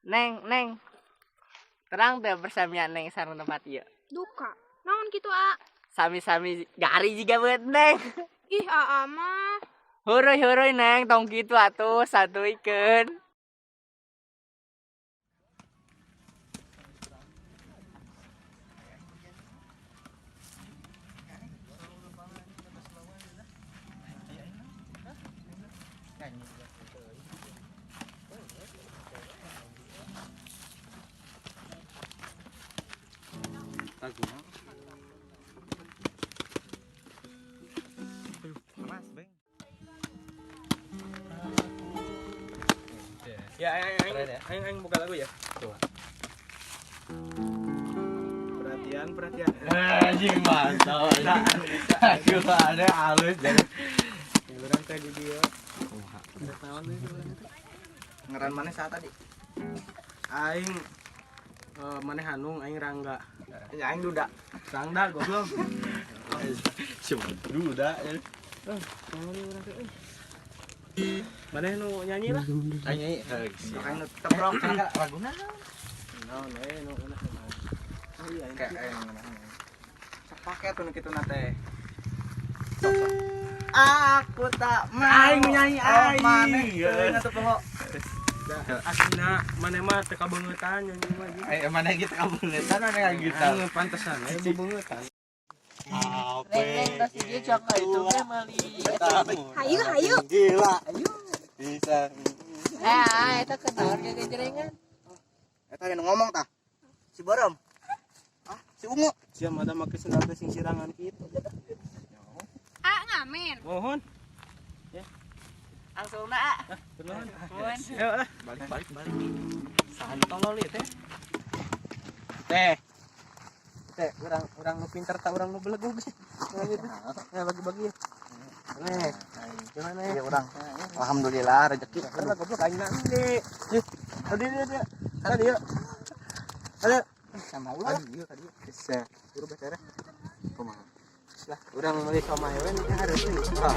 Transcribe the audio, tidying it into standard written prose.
Neng, Neng. Terang teh persamian Neng sareng tempat ieu. Duka. Naon kitu, A? Sami-sami gari juga buat Neng. Ih, Aa mah. Huruy huruy, Neng, tong kitu atuh satuikeun. Panas, Beng. Ya, aing aing Keren ya? aing aing buka lagu ya. Coba. Perhatian, perhatian. Anjing, mantap. Aku ada halus jadi. Ya, urang teh di dieu. Udah naon deui urang teh? Ngaran mana saat tadi? Aing maneh Hanung, aing Rangga. Ya, aing duda. Rangda goblok. Cuma duda. Maneh nu nyanyi lah. Aing nyanyi. Aing nu teprok cenah laguna. Naon we nu enak. Oh iya, Kayak aing sok pake tuh nu kitu na teh. Sok sok. Aku tak mau. Aing nyanyi, Oh, aing. maneh teuing atuh poho. Da, aslina maneh mah teu kabeungeutan nyanyi mah gitu. Eh, mana kita kabeungeutan mana yang kita. Aing pantesan we bebeungeutan. Neng, Neng, tas ieu cok itu teh meuli. Hayu, hayu. Gila. Bisa. Eh, ah, eta kenaon gegejerengan? Eta nu ngomong tah. Si Borom. Ah, si Ungu. Sia mah da make sendal teh sing sirangan kitu. A ngamen. Mohon. Langsung na, ah. Bener. Mohon. Ayo lah. Balik balik balik. Sahan tolol ieu teh. Teh. Teh, urang urang nu pinter tak urang nu belegug sih. Nah, gitu. Nah, bagi-bagi ya. Nih, gimana ya? Iya urang. Alhamdulillah rezeki. Karena goblok aing na ende. Ih, tadi dia dia. Tadi ya. Ada Sama ulah. Iya tadi. Bisa. Buru bicara. Kumaha? Lah, urang meuli somai we nih harus ini. Ah,